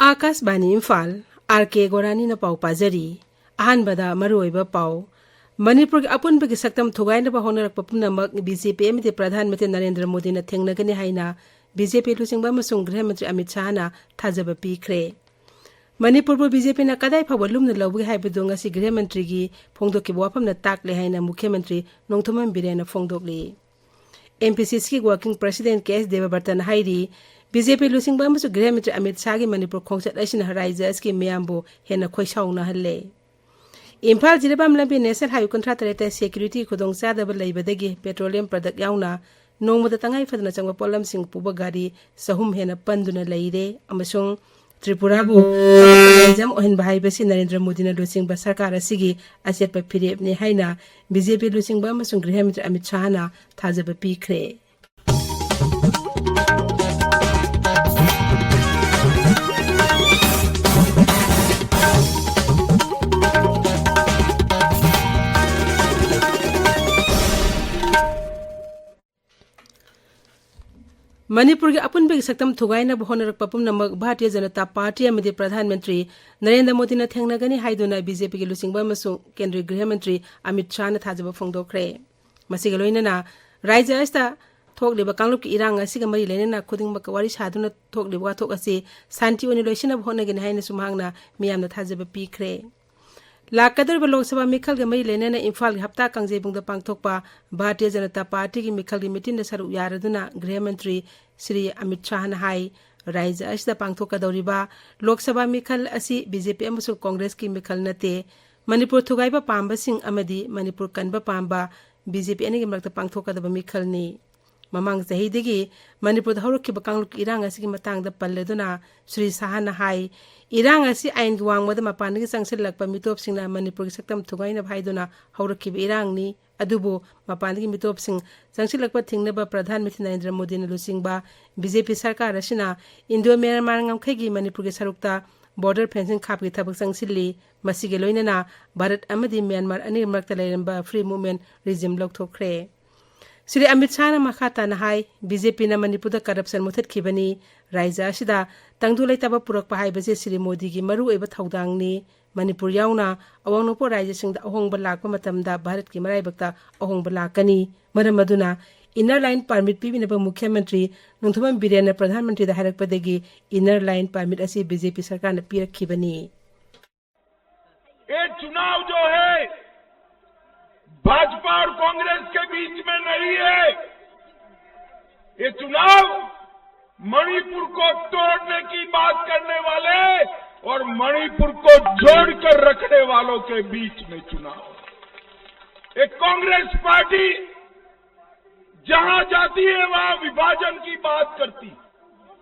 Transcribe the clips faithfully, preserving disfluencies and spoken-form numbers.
ꯑꯥꯀꯥꯁꯕꯥꯅꯤ Imphal, R ꯀꯦ ꯒꯣꯔꯥꯅꯤꯅ ꯄꯥꯎ ꯄꯥꯖꯔꯤ꯫ ꯑꯍꯥꯟꯕꯗ ꯃꯔꯨꯑꯣꯏꯕ ꯄꯥꯎ꯫ ꯃꯅꯤꯄꯨꯔꯒꯤ ꯑꯄꯨꯟꯕꯒꯤ ꯁꯛꯇꯝ ꯊꯨꯒꯥꯏꯅꯕ ꯍꯣꯠꯅꯔꯛꯄ ꯄꯨꯝꯅꯃꯛ ꯕꯤ ꯖꯦ ꯄꯤ ꯑꯃꯗꯤ ꯄ꯭ꯔꯙꯥꯟ ꯃꯟꯇ꯭ꯔꯤ ꯅꯔꯦꯟꯗ꯭ꯔ ꯃꯣꯗꯤꯅ ꯊꯦꯡꯅꯒꯅꯤ ꯍꯥꯏꯅ ꯕꯤ ꯖꯦ ꯄꯤ ꯂꯨꯆꯤꯡꯕ ꯑꯃꯁꯨꯡ ꯒ꯭ꯔꯤꯍ ꯃꯟꯇ꯭ꯔꯤ ꯑꯃꯤꯠ ꯁꯥꯍꯅ ꯊꯥꯖꯕ ꯄꯤꯈ꯭ꯔꯦ꯫ ꯃꯅꯤꯄꯨꯔꯕꯨ ꯕꯤ ꯖꯦ ꯄꯤꯅ ꯀꯗꯥꯏ ꯐꯥꯎꯕ ꯂꯨꯝꯅ ꯂꯧꯕꯒꯦ ꯍꯥꯏꯕꯗꯨ ꯉꯁꯤ ꯒ꯭ꯔꯤꯍ ꯃꯟꯇ꯭ꯔꯤꯒꯤ ꯐꯣꯡꯗꯣꯛꯈꯤꯕ ꯋꯥꯐꯝꯅ ꯇꯥꯛꯂꯦ ꯍꯥꯏꯅ ꯃꯨꯈ꯭ꯌ ꯃꯟꯇ꯭ꯔꯤ ꯅꯣꯡꯊꯣꯝꯕꯝ ꯕꯤꯔꯦꯟꯅ ꯐꯣꯡꯗꯣꯛꯂꯤ꯫ ꯑꯦꯝ ꯄꯤ ꯁꯤ ꯁꯤꯒꯤ ꯋꯥꯔꯀꯤꯡ ꯄ꯭ꯔꯁꯤꯗꯦꯟ ꯀꯦ ꯑꯦꯁ ꯗꯦꯕꯕ꯭ꯔꯇꯅ ꯍꯥꯏꯔꯤ, ꯕꯤ ꯖꯦ ꯄꯤ ꯂꯨꯆꯤꯡꯕ ꯑꯃꯁꯨꯡ ꯒ꯭ꯔꯤꯍ ꯃꯟꯇ꯭ꯔꯤ ꯑꯃꯤꯠ ꯁꯥꯍꯒꯤ ꯃꯅꯤꯄꯨꯔ ꯈꯣꯡꯆꯠ ꯑꯁꯤꯅ ꯔꯥꯏꯖ꯭ꯌ ꯑꯁꯤꯒꯤ ꯃꯤꯌꯥꯝꯕꯨ ꯍꯦꯟꯅ ꯈꯣꯏꯁꯥꯎꯅꯍꯜꯂꯦ꯫ ꯏꯝꯐꯥꯜ ꯖꯤꯔꯤꯕꯥꯝ ꯂꯝꯕꯤ ꯅꯦꯁꯅꯦꯜ ꯍꯥꯏꯋꯦ ꯀꯨꯟꯊ꯭ꯔꯥ ꯇꯔꯦꯠꯇ ꯁꯦꯀ꯭ꯌꯨꯔꯤꯇꯤ ꯈꯨꯗꯣꯡꯆꯥꯗꯕ ꯂꯩꯕꯗꯒꯤ ꯄꯦꯇ꯭ꯔꯣꯂꯤꯌꯝ ꯄ꯭ꯔꯗꯛ ꯌꯥꯎꯅ ꯅꯣꯡꯃꯗ ꯇꯉꯥꯏ ꯐꯗꯅ ꯆꯪꯕ ꯄꯣꯠꯂꯝꯁꯤꯡ ꯄꯨꯕ ꯒꯥꯔꯤ ꯆꯍꯨꯝ ꯍꯦꯟꯅ ꯄꯟꯗꯨꯅ ꯂꯩꯔꯦ ꯑꯃꯁꯨꯡ ꯇ꯭ꯔꯤꯄꯨꯔꯥꯕꯨ ꯀꯝꯃ꯭ꯌꯨꯅꯤꯖꯝ ꯑꯣꯏꯍꯟꯕ ꯍꯥꯏꯕꯁꯤ ꯅꯔꯦꯟꯗ꯭ꯔ ꯃꯣꯗꯤꯅ ꯂꯨꯆꯤꯡꯕ ꯁꯔꯀꯥꯔ ꯑꯁꯤꯒꯤ ꯑꯆꯦꯠꯄ ꯐꯤꯔꯦꯞꯅꯤ ꯍꯥꯏꯅ ꯕꯤ ꯖꯦ ꯄꯤ ꯂꯨꯆꯤꯡꯕ ꯑꯃꯁꯨꯡ ꯒ꯭ꯔꯤꯍ ꯃꯟꯇ꯭ꯔꯤ ꯑꯃꯤꯠ ꯁꯥꯍꯅ ꯊꯥꯖꯕ ꯄꯤꯈ꯭ꯔꯦ꯫ ꯃꯅꯤꯄꯨꯔꯒꯤ ꯑꯄꯨꯟꯕꯒꯤ ꯁꯛꯇꯝ ꯊꯨꯒꯥꯏꯅꯕ ꯍꯣꯠꯅꯔꯛꯄ ꯄꯨꯝꯅꯃꯛ ꯚꯥꯔꯇꯤꯌ ꯖꯅꯇꯥ ꯄꯥꯔꯇꯤ ꯑꯃꯗꯤ ꯄ꯭ꯔꯙꯥꯟ ꯃꯟꯇ꯭ꯔꯤ ꯅꯔꯦꯟꯗ꯭ꯔ ꯃꯣꯗꯤꯅ ꯊꯦꯡꯅꯒꯅꯤ ꯍꯥꯏꯗꯨꯅ ꯕꯤ ꯖꯦ ꯄꯤꯒꯤ ꯂꯨꯆꯤꯡꯕ ꯑꯃꯁꯨꯡ ꯀꯦꯟꯗ꯭ꯔꯤꯌ ꯒ꯭ꯔꯤꯍ ꯃꯟꯇ꯭ꯔꯤ ꯑꯃꯤꯠ ꯁꯥꯍꯅ ꯊꯥꯖꯕ ꯐꯣꯡꯗꯣꯛꯈ꯭ꯔꯦ꯫ ꯃꯁꯤꯒ ꯂꯣꯏꯅꯅ ꯔꯥꯖ꯭ꯌ ꯑꯁꯤꯗ ꯊꯣꯛꯂꯤꯕ ꯀꯥꯡꯂꯨꯞꯀꯤ ꯏꯔꯥꯡ ꯑꯁꯤꯒ ꯃꯔꯤ ꯂꯩꯅꯅ ꯈꯨꯗꯤꯡꯃꯛꯀ ꯋꯥꯔꯤ ꯁꯥꯗꯨꯅ ꯊꯣꯛꯂꯤꯕ ꯋꯥꯊꯣꯛ ꯑꯁꯤ ꯁꯥꯟꯇꯤ ꯑꯣꯏꯅ ꯂꯣꯏꯁꯤꯟꯅꯕ ꯍꯣꯠꯅꯒꯅꯤ ꯍꯥꯏꯅꯁꯨ ꯃꯍꯥꯛꯅ ꯃꯤꯌꯥꯝꯅ ꯊꯥꯖꯕ ꯄꯤꯈ꯭ꯔꯦ꯫ ꯂꯥꯛꯀꯗꯧꯔꯤꯕ ꯂꯣꯛ ꯁꯚꯥ ꯃꯤꯈꯜꯒ ꯃꯔꯤ ꯂꯩꯅꯅ ꯏꯝꯐꯥꯜꯒꯤ ꯍꯞꯇꯥ ꯀꯥꯡꯖꯩꯕꯨꯡꯗ ꯄꯥꯡꯊꯣꯛꯄ ꯚꯥꯔꯇꯤꯌ ꯖꯅꯇꯥ ꯄꯥꯔꯇꯤꯒꯤ ꯃꯤꯈꯜꯒꯤ ꯃꯤꯇꯤꯟꯗ ꯁꯔꯨꯛ ꯌꯥꯔꯗꯨꯅ ꯒ꯭ꯔꯤꯍ ꯃꯟꯇ꯭ꯔꯤ ꯁ꯭ꯔꯤ ꯑꯃꯤꯠ ꯁꯥꯍꯅ ꯍꯥꯏ, ꯔꯥꯖ꯭ꯌ ꯑꯁꯤꯗ ꯄꯥꯡꯊꯣꯛꯀꯗꯧꯔꯤꯕ ꯂꯣꯛ ꯁꯚꯥ ꯃꯤꯈꯜ ꯑꯁꯤ ꯕꯤ ꯖꯦ ꯄꯤ ꯑꯃꯁꯨꯡ ꯀꯣꯡꯒ꯭ꯔꯦꯁꯀꯤ ꯃꯤꯈꯜ ꯅꯠꯇꯦ꯫ ꯃꯅꯤꯄꯨꯔ ꯊꯨꯒꯥꯏꯕ ꯄꯥꯝꯕꯁꯤꯡ ꯑꯃꯗꯤ ꯃꯅꯤꯄꯨꯔ ꯀꯟꯕ ꯄꯥꯝꯕ ꯕꯤ ꯖꯦ ꯄꯤ ꯑꯅꯤꯒꯤ ꯃꯔꯛꯇ ꯄꯥꯡꯊꯣꯛꯀꯗꯕ ꯃꯤꯈꯜꯅꯤ꯫ ꯃꯃꯥꯡ ꯆꯍꯤꯗꯒꯤ ꯃꯅꯤꯄꯨꯔꯗ ꯍꯧꯔꯛꯈꯤꯕ ꯀꯥꯡꯂꯨꯞꯀꯤ ꯏꯔꯥꯡ ꯑꯁꯤꯒꯤ ꯃꯇꯥꯡꯗ ꯄꯜꯂꯗꯨꯅ ꯁ꯭ꯔꯤ ꯁꯥꯍꯅ ꯍꯥꯏ, ꯏꯔꯥꯡ ꯑꯁꯤ ꯑꯥꯏꯟꯒꯤ ꯋꯥꯡꯃꯗ ꯃꯄꯥꯟꯗꯒꯤ ꯆꯪꯁꯤꯜꯂꯛꯄ ꯃꯤꯇꯣꯞꯁꯤꯡꯅ ꯃꯅꯤꯄꯨꯔꯒꯤ ꯁꯛꯇꯝ ꯊꯨꯒꯥꯏꯅꯕ ꯍꯥꯏꯗꯨꯅ ꯍꯧꯔꯛꯈꯤꯕ ꯏꯔꯥꯡꯅꯤ꯫ ꯑꯗꯨꯕꯨ ꯃꯄꯥꯟꯗꯒꯤ ꯃꯤꯇꯣꯞꯁꯤꯡ ꯆꯪꯁꯤꯜꯂꯛꯄ ꯊꯤꯡꯅꯕ ꯄ꯭ꯔꯙꯥꯟ ꯃꯟꯇ꯭ꯔꯤ ꯅꯔꯦꯟꯗ꯭ꯔ ꯃꯣꯗꯤꯅ ꯂꯨꯆꯤꯡꯕ ꯕꯤ ꯖꯦ ꯄꯤ ꯁꯔꯀꯥꯔ ꯑꯁꯤꯅ ꯏꯟꯗꯣ ꯃ꯭ꯌꯥꯟꯃꯥꯔ ꯉꯝꯈꯩꯒꯤ ꯃꯅꯤꯄꯨꯔꯒꯤ ꯁꯔꯨꯛꯇ ꯕꯣꯔꯗꯔ ꯐꯦꯟꯁꯤꯡ ꯈꯥꯞꯄꯒꯤ ꯊꯕꯛ ꯆꯪꯁꯤꯜꯂꯤ꯫ ꯃꯁꯤꯒ ꯂꯣꯏꯅꯅ ꯚꯥꯔꯠ ꯑꯃꯗꯤ ꯃ꯭ꯌꯥꯟꯃꯥꯔ ꯑꯅꯤꯒꯤ ꯃꯔꯛꯇ ꯂꯩꯔꯝꯕ ꯐ꯭ꯔꯤ ꯃꯨꯚꯃꯦꯟ ꯔꯤꯖꯤꯝ ꯂꯧꯊꯣꯛꯈ꯭ꯔꯦ꯫ ꯁ꯭ꯔꯤ ꯑꯃꯤꯠ ꯁꯥꯍꯅ ꯃꯈꯥ ꯇꯥꯅ ꯍꯥꯏ, ꯕꯤ ꯖꯦ ꯄꯤꯅ ꯃꯅꯤꯄꯨꯔꯗ ꯀꯔꯞꯁꯟ ꯃꯨꯊꯠꯈꯤꯕꯅꯤ, ꯔꯥꯖ꯭ꯌ ꯑꯁꯤꯗ ꯇꯪꯗꯨ ꯂꯩꯇꯥꯕ ꯄꯨꯔꯛꯄ ꯍꯥꯏꯕꯁꯤ ꯁ꯭ꯔꯤ ꯃꯣꯗꯤꯒꯤ ꯃꯔꯨꯑꯣꯏꯕ ꯊꯧꯗꯥꯡꯅꯤ, ꯃꯅꯤꯄꯨꯔ ꯌꯥꯎꯅ ꯑꯋꯥꯡ ꯅꯣꯡꯄꯣꯛ ꯔꯥꯖ꯭ꯌꯁꯤꯡꯗ ꯑꯍꯣꯡꯕ ꯂꯥꯛꯄ ꯃꯇꯝꯗ ꯚꯥꯔꯠꯀꯤ ꯃꯔꯥꯏꯕꯛꯇ ꯑꯍꯣꯡꯕ ꯂꯥꯛꯀꯅꯤ꯫ ꯃꯔꯝ ꯑꯗꯨꯅ Inner Line Permit ꯄꯤꯕꯤꯅꯕ ꯃꯨꯈ꯭ꯌ ꯃꯟꯇ꯭ꯔꯤ ꯅꯣꯡꯊꯣꯝꯕꯝ ꯕꯤꯔꯦꯟꯅ ꯄ꯭ꯔꯙꯥꯟ ꯃꯟꯇ꯭ꯔꯤꯗ ꯍꯥꯏꯔꯛꯄꯗꯒꯤ Inner Line Permit ꯑꯁꯤ ꯕꯤ ꯖꯦ ꯄꯤ ꯁꯔꯀꯥꯔꯅ ꯄꯤꯔꯛꯈꯤꯕꯅꯤ꯫ ये चुनाव जो है, भाजपा और कांग्रेस के बीच में नहीं है। ये चुनाव मणिपुर को तोड़ने की बात करने वाले और मणिपुर को जोड़कर रखने वालों के बीच में चुनाव। एक कांग्रेस पार्टी जहां जाती है, वहां विभाजन की बात करती,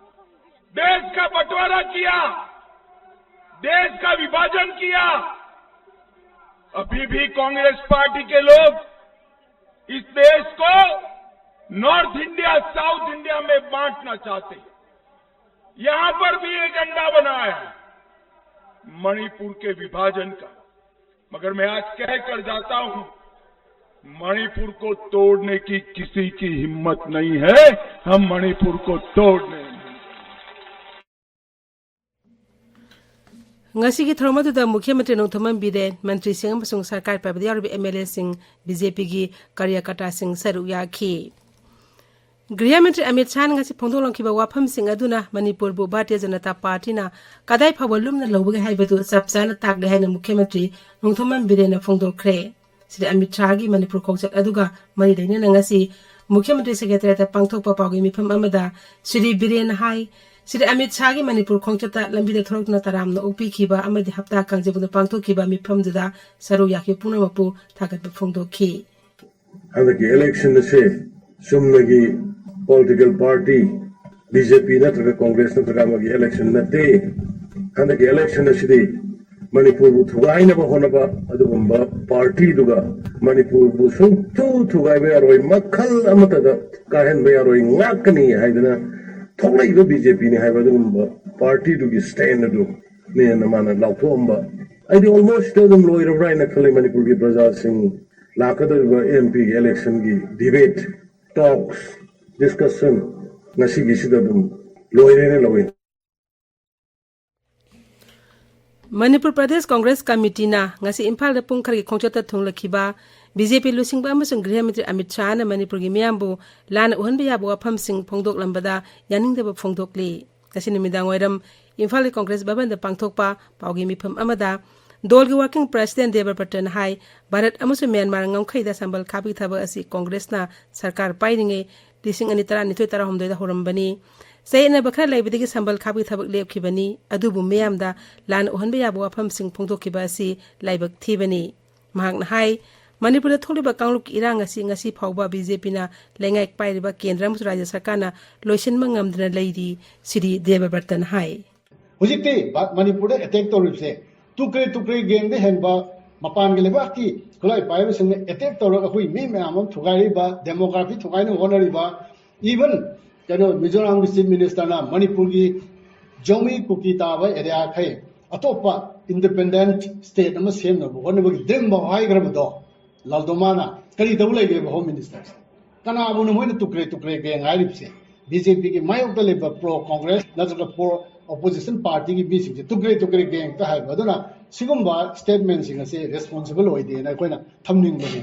देश का बंटवारा किया, देश का विभाजन किया। अभी भी कांग्रेस पार्टी के लोग इस देश को नॉर्थ इंडिया, साउथ इंडिया में बांटना चाहते हैं। यहां पर भी एजेंडा बनाया है मणिपुर के विभाजन का। मगर मैं आज कह कर जाता हूं, मणिपुर को तोड़ने की किसी की हिम्मत नहीं है। हम मणिपुर को तोड़ने नहीं। ꯉꯁꯤꯒꯤ ꯊꯧꯔꯝ ꯑꯗꯨꯗ ꯃꯨꯈ꯭ꯌ ꯃꯟꯇ꯭ꯔꯤ ꯅꯣꯡꯊꯣꯝꯕꯝ ꯕꯤꯔꯦꯟ, ꯃꯟꯇ꯭ꯔꯤꯁꯤꯡ ꯑꯃꯁꯨꯡ ꯁꯔꯀꯥꯔ ꯄꯥꯏꯕꯗ ꯌꯥꯎꯔꯤꯕ ꯑꯦꯝ ꯑꯦꯜ ꯑꯦꯁꯤꯡ, ꯕꯤ ꯖꯦ ꯄꯤꯒꯤ ꯀꯥꯔꯌꯀꯔꯇꯥꯁꯤꯡ ꯁꯔꯨꯛ ꯌꯥꯈꯤ꯫ ꯒ꯭ꯔꯤꯍ ꯃꯟꯇ꯭ꯔꯤ ꯑꯃꯤꯠ ꯁꯥꯍꯅ ꯉꯁꯤ ꯐꯣꯡꯗꯣꯛꯂꯝꯈꯤꯕ ꯋꯥꯐꯝꯁꯤꯡ ꯑꯗꯨꯅ ꯃꯅꯤꯄꯨꯔꯕꯨ ꯚꯥꯔꯇꯤꯌ ꯖꯅꯇꯥ ꯄꯥꯔꯇꯤꯅ ꯀꯗꯥꯏ ꯐꯥꯎꯕ ꯂꯨꯝꯅ ꯂꯧꯕꯒꯦ ꯍꯥꯏꯕꯗꯨ ꯆꯞ ꯆꯥꯅ ꯇꯥꯛꯂꯦ ꯍꯥꯏꯅ ꯃꯨꯈ꯭ꯌ ꯃꯟꯇ꯭ꯔꯤ ꯅꯣꯡꯊꯣꯝꯕꯝ ꯕꯤꯔꯦꯟꯅ ꯐꯣꯡꯗꯣꯛꯈ꯭ꯔꯦ꯫ ꯁ꯭ꯔꯤ ꯑꯃꯤꯠ ꯁꯥꯍꯒꯤ ꯃꯅꯤꯄꯨꯔ ꯈꯣꯡꯆꯠ ꯑꯗꯨꯒ ꯃꯔꯤ ꯂꯩꯅꯅ ꯉꯁꯤ ꯃꯨꯈ꯭ꯌ ꯃꯟꯇ꯭ꯔꯤ ꯁꯦꯀ꯭ꯔꯦꯇꯔꯤꯌꯦꯠꯇ ꯄꯥꯡꯊꯣꯛꯄ ꯄꯥꯎꯒꯤ ꯃꯤꯐꯝ ꯑꯃꯗ ꯁ꯭ꯔꯤ ꯕꯤꯔꯦꯟꯅ ꯍꯥꯏ, ꯁ꯭ꯔꯤ ꯑꯃꯤꯠ ꯁꯥꯍꯒꯤ ꯃꯅꯤꯄꯨꯔ ꯈꯣꯡꯆꯠꯇ ꯂꯝꯕꯤꯗ ꯊꯣꯛꯂꯛꯇꯨꯅ ꯇꯔꯥꯝꯅ ꯑꯣꯛꯄꯤꯈꯤꯕ ꯑꯃꯗꯤ ꯍꯞꯇꯥ ꯀꯥꯡꯖꯩꯕꯨꯡꯗ ꯄꯥꯡꯊꯣꯛꯈꯤꯕ ꯃꯤꯐꯝꯗꯨꯗ ꯁꯔꯨꯛ ꯌꯥꯈꯤꯕ ꯄꯨꯝꯅꯃꯛꯄꯨ ꯊꯥꯒꯠꯄ ꯐꯣꯡꯗꯣꯛꯈꯤ꯫ ꯍꯟꯗꯛꯀꯤ election ꯑꯁꯤ ꯆꯨꯝꯅꯒꯤ political party B J P ꯅꯠꯇ꯭ꯔꯒ Congress ꯅꯠꯇ꯭ꯔꯒ ꯑꯃꯒꯤ election ꯅꯠꯇꯦ꯫ ꯍꯟꯗꯛꯀꯤ election ꯑꯁꯤꯗꯤ ꯃꯅꯤꯄꯨꯔꯕꯨ ꯊꯨꯒꯥꯏꯅꯕ ꯍꯣꯠꯅꯕ ꯑꯗꯨꯒꯨꯝꯕ party ꯗꯨꯒ ꯃꯅꯤꯄꯨꯔꯕꯨ ꯁꯨꯡꯊꯨ ꯊꯨꯒꯥꯏꯕ ꯌꯥꯔꯣꯏ, ꯃꯈꯜ ꯑꯃꯠꯇꯗ ꯀꯥꯏꯍꯟꯕ ꯌꯥꯔꯣꯏ, ꯉꯥꯛꯀꯅꯤ ꯍꯥꯏꯗꯅ ꯊꯣꯛꯂꯛꯏꯕ B J P ꯅꯤ ꯍꯥꯏꯕ ꯑꯗꯨꯒꯨꯝꯕ party ꯗꯨꯒꯤ stand ꯑꯗꯨꯅꯦꯅ ꯃꯥꯅ ꯂꯥꯎꯊꯣꯛꯑꯝꯕ꯫ ꯑꯩꯗꯤ almost ꯑꯗꯨꯝ ꯂꯣꯏꯔꯕ꯭ꯔꯥ ꯍꯥꯏꯅ ꯈꯜꯂꯤ ꯃꯅꯤꯄꯨꯔꯒꯤ ꯄ꯭ꯔꯖꯥꯁꯤꯡ ꯂꯥꯛꯀꯗꯧꯔꯤꯕ ꯑꯦꯝ ꯄꯤꯒꯤ ꯏꯂꯦꯛꯁꯟꯒꯤ ꯗꯤꯕꯦꯠ, ꯇꯣꯛꯁ, ꯗꯤꯁꯀꯁꯟ ꯉꯁꯤꯒꯤꯁꯤꯗ ꯑꯗꯨꯝ ꯂꯣꯏꯔꯦꯅ ꯂꯧꯏ꯫ ꯃꯅꯤꯄꯨꯔ ꯄ꯭ꯔꯗꯦꯁ ꯀꯣꯡꯒ꯭ꯔꯦꯁ ꯀꯃꯤꯇꯤꯅ ꯉꯁꯤ ꯏꯝꯐꯥꯜꯗ ꯄꯨꯡ ꯈꯔꯒꯤ ꯈꯣꯡꯆꯠꯇ ꯊꯨꯡꯂꯈꯤꯕ ꯕꯤ ꯖꯦ ꯄꯤ ꯂꯨꯆꯤꯡꯕ ꯑꯃꯁꯨꯡ ꯒ꯭ꯔꯤꯍ ꯃꯟꯇ꯭ꯔꯤ ꯑꯃꯤꯠ ꯁꯥꯍꯅ ꯃꯅꯤꯄꯨꯔꯒꯤ ꯃꯤꯌꯥꯝꯕꯨ ꯂꯥꯟꯅ ꯎꯍꯟꯕ ꯌꯥꯕ ꯋꯥꯐꯝꯁꯤꯡ ꯐꯣꯡꯗꯣꯛꯂꯝꯕꯗ ꯌꯥꯅꯤꯡꯗꯕ ꯐꯣꯡꯗꯣꯛꯂꯤ꯫ ꯉꯁꯤ ꯅꯨꯃꯤꯗꯥꯡ ꯋꯥꯏꯔꯝ ꯏꯝꯐꯥꯜꯒꯤ ꯀꯣꯡꯒ꯭ꯔꯦꯁ ꯚꯕꯟꯗ ꯄꯥꯡꯊꯣꯛꯄ ꯄꯥꯎꯒꯤ ꯃꯤꯐꯝ ꯑꯃꯗ ꯗꯣꯜꯒꯤ ꯋꯥꯔꯀꯤꯡ ꯄ꯭ꯔꯦꯁꯤꯗꯦꯟ ꯗꯦꯕ ꯕ꯭ꯔꯇꯟ ꯍꯥꯏ, ꯚꯥꯔꯠ ꯑꯃꯁꯨꯡ ꯃ꯭ꯌꯥꯟꯃꯥꯔ ꯉꯝꯈꯩꯗ ꯁꯝꯕꯜ ꯈꯥꯕꯒꯤ ꯊꯕꯛ ꯑꯁꯤ ꯀꯣꯡꯒ꯭ꯔꯦꯁꯅ ꯁꯔꯀꯥꯔ ꯄꯥꯏꯔꯤꯉꯩ ꯂꯤꯁꯤꯡ ꯑꯅꯤ ꯇꯔꯥꯅꯤꯊꯣꯏ ꯇꯔꯥꯍꯨꯝꯗꯣꯏꯗ ꯍꯧꯔꯝꯕꯅꯤ꯫ ꯆꯌꯦꯠꯅꯕ ꯈꯔ ꯂꯩꯕꯗꯒꯤ ꯁꯝꯕꯜ ꯈꯥꯕꯒꯤ ꯊꯕꯛ ꯂꯦꯞꯈꯤꯕꯅꯤ꯫ ꯑꯗꯨꯕꯨ ꯃꯤꯌꯥꯝꯗ ꯂꯥꯟꯅ ꯎꯍꯟꯕ ꯌꯥꯕ ꯋꯥꯐꯝꯁꯤꯡ ꯐꯣꯡꯗꯣꯛꯈꯤꯕ ꯑꯁꯤ ꯂꯥꯏꯕꯛ ꯊꯤꯕꯅꯤ꯫ ꯃꯍꯥꯛꯅ ꯍꯥꯏ, ꯃꯅꯤꯄꯨꯔꯗ ꯊꯣꯛꯂꯤꯕ ꯀꯥꯡꯂꯨꯞꯀꯤ ꯏꯔꯥꯡ ꯑꯁꯤ ꯉꯁꯤ ꯐꯥꯎꯕ ꯕꯤ ꯖꯦ ꯄꯤꯅ ꯂꯩꯉꯥꯛ ꯄꯥꯏꯔꯤꯕ ꯀꯦꯟꯗ꯭ꯔ ꯑꯃꯁꯨꯡ ꯔꯥꯖ꯭ꯌ ꯁꯔꯀꯥꯔꯅ ꯂꯣꯏꯁꯤꯟꯕ ꯉꯝꯗꯅ ꯂꯩꯔꯤ꯫ ꯁꯤꯔꯤ ꯗꯦꯕꯕ꯭ꯔꯇꯟ ꯍꯥꯏ꯫ ꯍꯧꯖꯤꯛꯇꯤ ꯚꯥ-, ꯃꯅꯤꯄꯨꯔꯗ ꯑꯦꯇꯦꯛ ꯇꯧꯔꯤꯕꯁꯦ ꯇꯨꯀ꯭ꯔꯦ ꯇꯨꯀ꯭ꯔꯦ ꯒꯦꯡꯗ ꯍꯦꯟꯕ ꯃꯄꯥꯟꯒꯤ ꯂꯩꯕꯥꯛꯀꯤ ꯈꯨꯠꯂꯥꯏ ꯄꯥꯏꯕꯁꯤꯡꯅ ꯑꯦꯇꯦꯛ ꯇꯧꯔꯒ ꯑꯩꯈꯣꯏ ꯃꯤ ꯃꯌꯥꯝ ꯑꯃ ꯊꯨꯒꯥꯏꯔꯤꯕ, ꯗꯦꯃꯣꯒ꯭ꯔꯥꯐꯤ ꯊꯨꯒꯥꯏꯅꯕ ꯍꯣꯠꯅꯔꯤꯕ, ꯏꯚꯟ ꯀꯩꯅꯣ ꯃꯤꯖꯣꯔꯥꯝꯒꯤ ꯆꯤꯐ ꯃꯤꯅꯤꯁꯇꯔꯅ ꯃꯅꯤꯄꯨꯔꯒꯤ ꯖꯧꯃꯤ ꯀꯨꯀꯤ ꯇꯥꯕ ꯑꯦꯔꯤꯌꯥꯈꯩ ꯑꯇꯣꯞꯄ ꯏꯟꯗꯤꯄꯦꯟꯗꯦꯟꯠ ꯁ꯭ꯇꯦꯠ ꯑꯃ ꯁꯦꯝꯅꯕ ꯍꯣꯠꯅꯕꯒꯤ ꯗ꯭ꯔꯤꯝ ꯐꯥꯎ ꯍꯥꯏꯈ꯭ꯔꯕꯗꯣ ꯂꯥꯜꯗꯣꯃꯥꯅ ꯀꯔꯤ ꯇꯧ ꯂꯩꯒꯦꯕ ꯍꯣꯝ ꯃꯤꯅꯤꯁꯇꯔꯁꯦ? ꯀꯅꯥꯕꯨꯅꯣ ꯃꯣꯏꯅ ꯇꯨꯀ꯭ꯔꯦ ꯇꯨꯀ꯭ꯔꯦ ꯒꯦꯡ ꯍꯥꯏꯔꯤꯕꯁꯦ? ꯕꯤ ꯖꯦ ꯄꯤꯒꯤ ꯃꯥꯌꯣꯛꯇ ꯂꯩꯕ ꯄ꯭ꯔꯣ ꯀꯣꯡꯒ꯭ꯔꯦꯁ ꯅꯠꯇ꯭ꯔꯒ ꯄ꯭ꯔꯣ ꯑꯣꯄꯣꯖꯤꯁꯟ ꯄꯥꯔꯇꯤꯒꯤ ꯃꯤꯁꯤꯡꯁꯦ ꯇꯨꯀ꯭ꯔꯦ ꯇꯨꯀ꯭ꯔꯦ ꯒꯦꯡ ꯍꯦꯛꯇ ꯍꯥꯏꯕ꯫ ꯑꯗꯨꯅ ꯁꯤꯒꯨꯝꯕ ꯁ꯭ꯇꯦꯠꯃꯦꯟꯁꯤꯡ ꯑꯁꯦ ꯔꯦꯁꯄꯣꯟꯁꯤꯕꯜ ꯑꯣꯏꯗꯦꯅ ꯑꯩꯈꯣꯏꯅ ꯊꯝꯅꯤꯡꯕꯅꯤ꯫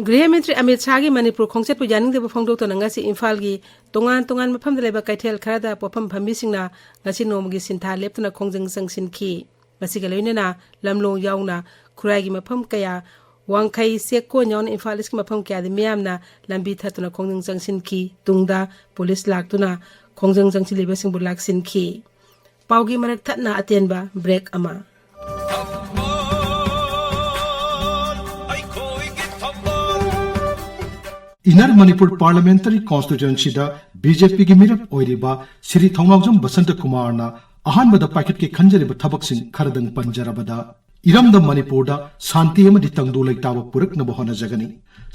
ꯒ꯭ꯔꯤꯍ ꯃꯟꯇ꯭ꯔꯤ ꯑꯃꯤꯠ ꯁꯥꯍꯒꯤ ꯃꯅꯤꯄꯨꯔ ꯈꯣꯡꯆꯠꯄꯨ ꯌꯥꯅꯤꯡꯗꯕ ꯐꯣꯡꯗꯣꯛꯇꯨꯅ ꯉꯁꯤ ꯏꯝꯐꯥꯜꯒꯤ ꯇꯣꯉꯥꯟ ꯇꯣꯉꯥꯟꯕ ꯃꯐꯝꯗ ꯂꯩꯕ ꯀꯩꯊꯦꯜ ꯈꯔꯗ ꯄꯣꯠꯐꯝ ꯐꯝꯕꯤꯁꯤꯡꯅ ꯉꯁꯤ ꯅꯣꯡꯃꯒꯤ ꯁꯤꯟꯊꯥ ꯂꯦꯞꯇꯅ ꯈꯣꯡꯖꯪ ꯆꯪꯁꯤꯟꯈꯤ꯫ ꯃꯁꯤꯒ ꯂꯣꯏꯅꯅ ꯂꯝꯂꯣꯡ ꯌꯥꯎꯅ ꯈꯨꯔꯥꯏꯒꯤ ꯃꯐꯝ ꯀꯌꯥ, ꯋꯥꯡꯈꯩ, ꯆꯦꯛꯀꯣꯟ ꯌꯥꯎꯅ ꯏꯝꯐꯥꯜ ꯏꯁꯀꯤ ꯃꯐꯝ ꯀꯌꯥꯗ ꯃꯤꯌꯥꯝꯅ ꯂꯝꯕꯤ ꯊꯠꯇꯨꯅ ꯈꯣꯡꯖꯪ ꯆꯪꯁꯤꯟꯈꯤ꯫ ꯇꯨꯡꯗ ꯄꯨꯂꯤꯁ ꯂꯥꯛꯇꯨꯅ ꯈꯣꯡꯖꯪ ꯆꯪꯁꯤꯜꯂꯤꯕꯁꯤꯡꯕꯨ ꯂꯥꯛꯁꯤꯟꯈꯤ꯫ ꯄꯥꯎꯒꯤ ꯃꯔꯛ ꯊꯠꯅ ꯑꯇꯦꯟꯕ ꯕ꯭ꯔꯦꯛ ꯑꯃ꯫ ꯏꯟꯅꯔ ꯃꯅꯤꯄꯨꯔ ꯄꯥꯔꯂꯤꯌꯥꯃꯦꯟꯇꯔꯤ ꯀꯣꯟꯁꯇꯤꯇ꯭ꯌꯨꯑꯦꯟꯁꯤꯗ ꯕꯤ ꯖꯦ ꯄꯤꯒꯤ ꯃꯤꯔꯦꯞ ꯑꯣꯏꯔꯤꯕ ꯁ꯭ꯔꯤ ꯊꯧꯅꯥꯎꯖꯝ ꯕꯁꯟꯇ ꯀꯨꯃꯥꯔꯅ ꯑꯍꯥꯟꯕꯗ ꯄꯥꯏꯈꯠꯀꯦ ꯈꯟꯖꯔꯤꯕ ꯊꯕꯛꯁꯤꯡ ꯈꯔꯗꯪ ꯄꯟꯖꯔꯕꯗ, ꯏꯔꯝꯗꯝ ꯃꯅꯤꯄꯨꯔꯗ ꯁꯥꯟꯇꯤ ꯑꯃꯗꯤ ꯇꯪꯗꯨ ꯂꯩꯇꯥꯕ ꯄꯨꯔꯛꯅꯕ ꯍꯣꯠꯅꯖꯒꯅꯤ꯫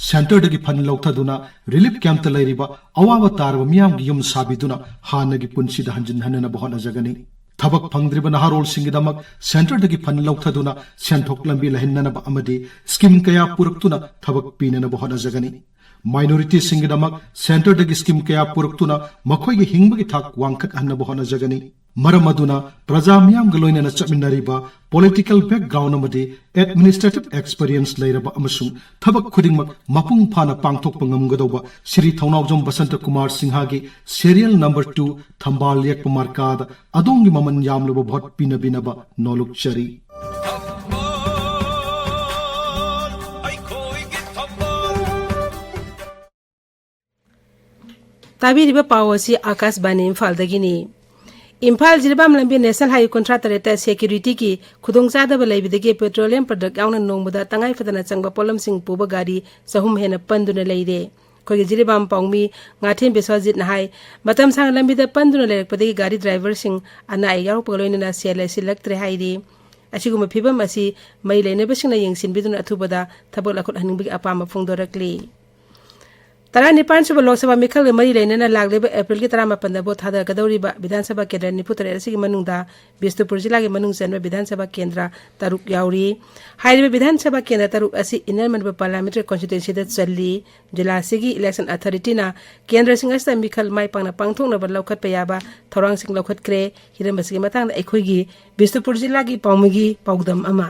ꯁꯦꯟꯇꯔꯗꯒꯤ ꯐꯟ ꯂꯧꯊꯗꯨꯅ ꯔꯤꯂꯤꯐ ꯀꯦꯝꯞꯇ ꯂꯩꯔꯤꯕ ꯑꯋꯥꯕ ꯇꯥꯔꯕ ꯃꯤꯌꯥꯝꯒꯤ ꯌꯨꯝ ꯁꯥꯕꯤꯗꯨꯅ ꯍꯥꯟꯅꯒꯤ ꯄꯨꯟꯁꯤꯗ ꯍꯟꯖꯤꯟꯍꯟꯅꯅꯕ ꯍꯣꯠꯅꯖꯒꯅꯤ꯫ ꯊꯕꯛ ꯐꯪꯗ꯭ꯔꯤꯕ ꯅꯍꯥꯔꯣꯜꯁꯤꯡꯒꯤꯗꯃꯛ centreꯗꯒꯤ fund ꯂꯧꯊꯗꯨꯅ ꯁꯦꯟꯊꯣꯛ ꯂꯝꯕꯤ ꯂꯩꯍꯟꯅꯅꯕ ꯑꯃꯗꯤ scheme ꯀꯌꯥ ꯄꯨꯔꯛꯇꯨꯅ ꯊꯕꯛ ꯄꯤꯅꯅꯕ ꯍꯣꯠꯅꯖꯒꯅꯤ꯫ Minorityꯁꯤꯡꯒꯤꯗꯃꯛ centreꯗꯒꯤ scheme ꯀꯌꯥ ꯄꯨꯔꯛꯇꯨꯅ ꯃꯈꯣꯏꯒꯤ ꯍꯤꯡꯕꯒꯤ ꯊꯥꯛ ꯋꯥꯡꯈꯠꯍꯟꯅꯕ ꯍꯣꯠꯅꯖꯒꯅꯤ꯫ ꯃꯔꯝ ꯑꯗꯨꯅ ꯄ꯭ꯔꯖꯥ ꯃꯤꯌꯥꯝꯒ ꯂꯣꯏꯅꯅ ꯆꯠꯃꯤꯟꯅꯔꯤꯕ political background ꯑꯃꯗꯤ administrative experience ꯂꯩꯔꯕ ꯑꯃꯁꯨꯡ ꯊꯕꯛ ꯈꯨꯗꯤꯡꯃꯛ ꯃꯄꯨꯡ ꯐꯥꯅ ꯄꯥꯡꯊꯣꯛꯄ ꯉꯝꯒꯗꯧꯕ ꯁ꯭ꯔꯤ ꯊꯧꯅꯥꯎꯖꯝ Basanta Kumar ꯁꯤꯡꯍꯒꯤ serial number two ꯊꯝꯕꯥꯜ ꯌꯦꯛꯄ ꯃꯥꯔꯀꯥꯗ ꯑꯗꯣꯝꯒꯤ ꯃꯃꯜ ꯌꯥꯝꯂꯕ vote ꯄꯤꯅꯕꯤꯅꯕ ꯅꯣꯂꯨꯛꯆꯔꯤ꯫ ꯇꯥꯕꯤꯔꯤꯕ ꯄꯥꯎ ꯑꯁꯤ ꯑꯥꯀꯥꯁꯕꯥꯅꯤ ꯏꯝꯐꯥꯜꯗꯒꯤꯅꯤ꯫ ꯏꯝꯐꯥꯜ ꯖꯤꯔꯤꯕꯥꯝ ꯂꯝꯕꯤ National Highway ꯀꯨꯟꯊ꯭ꯔꯥ ꯇꯔꯦꯠꯇ securityꯒꯤ ꯈꯨꯗꯣꯡꯆꯥꯗꯕ ꯂꯩꯕꯗꯒꯤ petroleum product ꯌꯥꯎꯅ ꯅꯣꯡꯃꯗ ꯇꯉꯥꯏ ꯐꯗꯅ ꯆꯪꯕ ꯄꯣꯠꯂꯝꯁꯤꯡ ꯄꯨꯕ ꯒꯥꯔꯤ ꯆꯍꯨꯝ ꯍꯦꯟꯅ ꯄꯟꯗꯨꯅ ꯂꯩꯔꯦ꯫ ꯑꯩꯈꯣꯏꯒꯤ ꯖꯤꯔꯤꯕꯥꯝ ꯄꯥꯎꯃꯤ ꯉꯥꯊꯦꯝ ꯕꯤꯁ꯭ꯋꯥꯖꯤꯠꯅ ꯍꯥꯏ, ꯃꯇꯝ ꯁꯥꯡꯅ ꯂꯝꯕꯤꯗ ꯄꯟꯗꯨꯅ ꯂꯩꯔꯛꯄꯗꯒꯤ ꯒꯥꯔꯤ driverꯁꯤꯡ ꯑꯅꯥ ꯑꯌꯦꯛ ꯌꯥꯎꯔꯛꯄꯒ ꯂꯣꯏꯅꯅ ꯁꯦꯜ ꯂꯩꯁꯤꯜꯂꯛꯇ꯭ꯔꯦ ꯍꯥꯏꯔꯤ꯫ ꯑꯁꯤꯒꯨꯝꯕ ꯐꯤꯕꯝ ꯑꯁꯤ ꯃꯔꯤ ꯂꯩꯅꯕꯁꯤꯡꯅ ꯌꯦꯡꯁꯤꯟꯕꯤꯗꯨꯅ ꯑꯊꯨꯕꯗ ꯊꯕꯛ ꯂꯧꯈꯠꯍꯟꯅꯤꯡꯕꯒꯤ ꯑꯄꯥꯝꯕ ꯐꯣꯡꯗꯣꯔꯛꯂꯤ꯫ ꯇꯔꯥꯅꯤꯄꯥꯟ ꯁꯨꯕ ꯂꯣꯛ ꯁꯚꯥ ꯃꯤꯈꯜꯒ ꯃꯔꯤ ꯂꯩꯅꯅ ꯂꯥꯛꯂꯤꯕ ꯑꯦꯄ꯭ꯔꯤꯜꯒꯤ ꯇꯔꯥꯃꯥꯄꯟꯗ ꯚꯣꯠ ꯊꯥꯗꯒꯗꯧꯔꯤꯕ ꯕꯤꯙꯥꯟ ꯁꯚꯥ ꯀꯦꯟꯗ꯭ꯔ ꯅꯤꯐꯨ ꯇꯔꯦꯠ ꯑꯁꯤꯒꯤ ꯃꯅꯨꯡꯗ ꯕꯤꯁꯅꯨꯄꯨꯔ ꯖꯤꯂꯥꯒꯤ ꯃꯅꯨꯡ ꯆꯟꯕ ꯕꯤꯙꯥꯟ ꯁꯚꯥ ꯀꯦꯟꯗ꯭ꯔ ꯇꯔꯨꯛ ꯌꯥꯎꯔꯤ꯫ ꯍꯥꯏꯔꯤꯕ ꯕꯤꯙꯥꯟ ꯁꯚꯥ ꯀꯦꯟꯗ꯭ꯔ ꯇꯔꯨꯛ ꯑꯁꯤ ꯏꯟꯅꯔ ꯃꯅꯤꯄꯨꯔ ꯄꯥꯔꯂꯤꯌꯥꯃꯦꯟꯇꯔꯤ ꯀꯣꯟꯁꯇꯤꯇ꯭ꯋꯦꯟꯁꯤꯗ ꯆꯜꯂꯤ꯫ ꯖꯤꯂꯥ ꯑꯁꯤꯒꯤ ꯏꯂꯦꯛꯁꯟ ꯑꯊꯣꯔꯤꯇꯤꯅ ꯀꯦꯟꯗ꯭ꯔꯁꯤꯡ ꯑꯁꯤꯗ ꯃꯤꯈꯜ ꯃꯥꯏ ꯄꯥꯛꯅ ꯄꯥꯡꯊꯣꯛꯅꯕ ꯂꯧꯈꯠꯄ ꯌꯥꯕ ꯊꯧꯔꯥꯡꯁꯤꯡ ꯂꯧꯈꯠꯈ꯭ꯔꯦ꯫ ꯍꯤꯔꯝ ꯑꯁꯤꯒꯤ ꯃꯇꯥꯡꯗ ꯑꯩꯈꯣꯏꯒꯤ ꯕꯤꯁꯅꯨꯄꯨꯔ ꯖꯤꯂꯥꯒꯤ ꯄꯥꯎꯃꯤꯒꯤ ꯄꯥꯎꯗꯝ ꯑꯃ꯫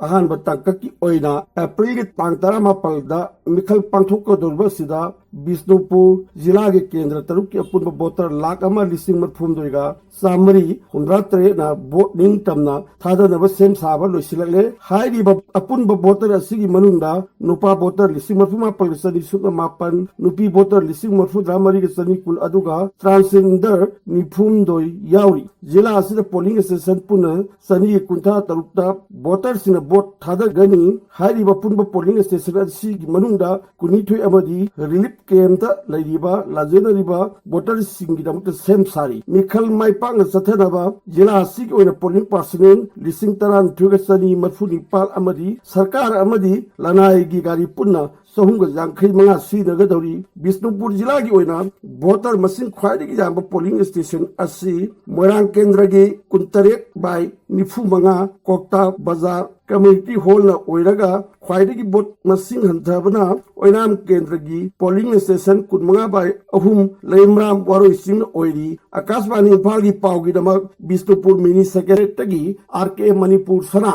ꯑꯍꯥꯟꯕ ꯇꯥꯡꯀꯛꯀꯤ ꯑꯣꯏꯅ ꯑꯦꯄ꯭ꯔꯤꯜꯒꯤ ꯇꯥꯡ ꯇꯔꯥꯃꯥꯄꯜꯗ ꯃꯤꯈꯜ ꯄꯥꯡꯊꯣꯛꯀꯗꯧꯔꯤꯕ ꯑꯁꯤꯗ ꯕꯤꯁꯅꯨꯄꯨꯔ ꯖꯤꯂꯥꯒꯤ ꯀꯦꯟꯗ꯭ꯔ ꯇꯔꯨꯛꯀꯤ ꯑꯄꯨꯟꯕ ꯚꯣꯇꯔ ꯂꯥꯈ ꯑꯃ ꯂꯤꯁꯤꯡ ꯃꯔꯤꯐꯨꯍꯨꯝꯗꯣꯏꯒ ꯆꯥꯃꯔꯤ ꯍꯨꯝꯗ꯭ꯔꯥ ꯇꯔꯦꯠꯅ ꯚꯣꯠ ꯅꯤꯡꯇꯝꯅ ꯊꯥꯗꯅꯕ ꯁꯦꯝ ꯁꯥꯕ ꯂꯣꯏꯁꯤꯜꯂꯛꯂꯦ꯫ ꯍꯥꯏꯔꯤꯕ ꯑꯄꯨꯟꯕ ꯚꯣꯇꯔ ꯑꯁꯤꯒꯤ ꯃꯅꯨꯡꯗ ꯅꯨꯄꯥ ꯚꯣꯇꯔ ꯂꯤꯁꯤꯡ ꯃꯔꯤꯐꯨ ꯃꯥꯄꯜꯒ ꯆꯅꯤ ꯁꯨꯞꯅ ꯃꯥꯄꯜ, ꯅꯨꯄꯤ ꯚꯣꯇꯔ ꯂꯤꯁꯤꯡ ꯃꯔꯤꯐꯨ ꯇꯔꯥ ꯃꯔꯤꯒ ꯆꯅꯤ ꯀꯨꯟ, ꯑꯗꯨꯒ transgender ꯅꯤꯐꯨꯍꯨꯝꯗꯣꯏ ꯌꯥꯎꯔꯤ꯫ ꯖꯤꯂꯥ ꯑꯁꯤꯗ polling station ꯄꯨꯟꯅ ꯆꯅꯤ ꯀꯨꯟꯊ꯭ꯔꯥ ꯇꯔꯨꯛꯇ ꯚꯣꯇꯔꯁꯤꯡꯅ ꯚꯣꯠ ꯊꯥꯗꯒꯅꯤ꯫ ꯍꯥꯏꯔꯤꯕ ꯄꯨꯟꯕ polling station ꯑꯁꯤꯒꯤ ꯃꯅꯨꯡꯗ ꯀꯨꯟꯅꯤꯊꯣꯏ ꯑꯃꯗꯤ relief campꯇ ꯂꯩꯔꯤꯕ, ꯂꯥꯟꯖꯦꯟꯅꯔꯤꯕ ꯚꯣꯇꯔꯁꯤꯡꯒꯤꯗꯃꯛꯇ ꯁꯦꯝ ꯁꯥꯔꯤ꯫ ꯃꯤꯈꯜ ꯃꯥꯏ ꯄꯥꯛꯅ ꯆꯠꯊꯅꯕ ꯖꯤꯂꯥ ꯑꯁꯤꯒꯤ ꯑꯣꯏꯅ polling personnel ꯂꯤꯁꯤꯡ ꯇꯔꯥꯅꯤꯊꯣꯏꯒ ꯆꯅꯤ ꯃꯔꯤꯐꯨ ꯅꯤꯄꯥꯜ ꯑꯃꯗꯤ ꯁꯔꯀꯥꯔ ꯑꯃꯗꯤ ꯂꯅꯥꯏꯒꯤ ꯒꯥꯔꯤ ꯄꯨꯟꯅ ꯆꯍꯨꯝꯒ ꯌꯥꯡꯈꯩ ꯃꯉꯥ ꯁꯤꯖꯤꯟꯅꯒꯗꯧꯔꯤ꯫ ꯕꯤꯁꯅꯨꯄꯨꯔ ꯖꯤꯂꯥꯒꯤ ꯑꯣꯏꯅ ꯚꯣꯇꯔ ꯃꯁꯤꯡ ꯈ꯭ꯋꯥꯏꯗꯒꯤ ꯌꯥꯝꯕ ꯄꯣꯂꯤꯡ ꯁ꯭ꯇꯦꯁꯟ ꯑꯁꯤ ꯃꯣꯏꯔꯥꯡ ꯀꯦꯟꯗ꯭ꯔꯒꯤ ꯀꯨꯟꯇꯔꯦꯠ ꯕꯥꯏ ꯅꯤꯐꯨ ꯃꯉꯥ ꯀꯣꯛꯇꯥ ꯕꯖꯥꯔ ꯀꯝꯃ꯭ꯌꯨꯅꯤꯇꯤ ꯍꯣꯜꯅ ꯑꯣꯏꯔꯒ ꯈ꯭ꯋꯥꯏꯗꯒꯤ ꯚꯣꯠ ꯃꯁꯤꯡ ꯍꯟꯊꯕꯅ ꯑꯣꯏꯅꯥꯝ ꯀꯦꯟꯗ꯭ꯔꯒꯤ ꯄꯣꯂꯤꯡ ꯁ꯭ꯇꯦꯁꯟ ꯀꯨꯟꯃꯉꯥ ꯕꯥꯏ ꯑꯍꯨꯝ ꯂꯩꯃꯔꯥꯝ ꯋꯥꯔꯣꯏ ꯆꯤꯡꯅ ꯑꯣꯏꯔꯤ꯫ ꯑꯀꯥꯁꯕꯥꯅꯤ ꯏꯝꯐꯥꯜꯒꯤ ꯄꯥꯎꯒꯤꯗꯃꯛ ꯕꯤꯁꯅꯨꯄꯨꯔ ꯃꯤꯅꯤ ꯁꯦꯀ꯭ꯔꯦꯇꯔꯤꯌꯦꯠꯇꯒꯤ ꯑꯥꯔ ꯀꯦ ꯃꯅꯤꯄꯨꯔ ꯁꯅꯥ꯫